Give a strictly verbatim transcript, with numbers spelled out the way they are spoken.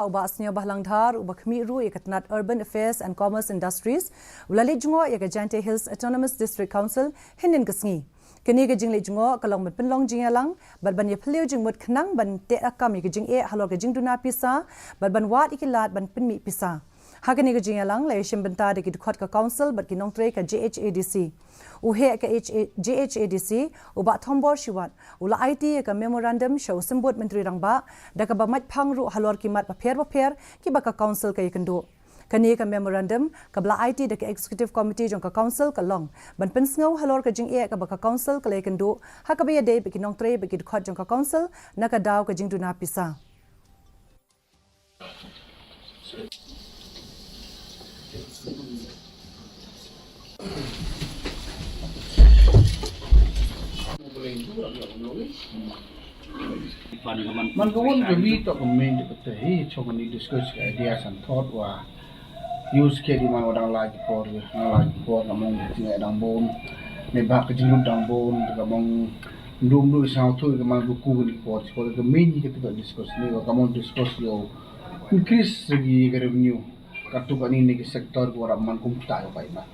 U Bah Sniawbhalang Dhar, uba khmih ruh ïa ka tnat Urban Affairs and Commerce Industries, u la leit jngoh ïa ka Jaintia Hills Autonomous District Council hynnin ka sngi. Kane ka jingleit jngoh ka long ban pynlong jingïalang bad ban ïaphylliew jingmut khnang ban teh kam ïa ka jingeh halor ka jingduna pisa bad ban wad ïa ki lad ban pynmih pisa. Ha kane ka jingïalang la ïashim bynta da ki dkhot ka council bad ki nongtrei ka J H A D C. U heh ka H A, J H A D C, u Bah Thombor Shiwat, u la aiti ïa ka memorandum sha u Symbud Myntri Rangbah, da kaba mait phang ruh halor ki mat bapher bapher kiba ka council ka ïakynduh. Kane ka memorandum kaba la aiti da ka executive committee jong ka council ka long ban pynsngew halor ka jingeh kaba ka council ka la ïakynduh, ha kaba ïadei bad ki nongtrei bad ki dkhot jong ka council na ka daw ka jingduna pisa. Man ka won ka wi to ka main to ka te hi chong ni discuss ka idea san thought wa use ke di man wa dang lai ki por, dang lai ki por ka mong ka jingeh dang bun, ne ba ka jinglut dang bun, ka mong dum du sang thu ka man bu ku ni por, ko ka main ka to discuss ni wa ka mong discuss yo increase gi ka revenue ka tu ka ni ni ki sector ko ra man kum ta yo bai ma.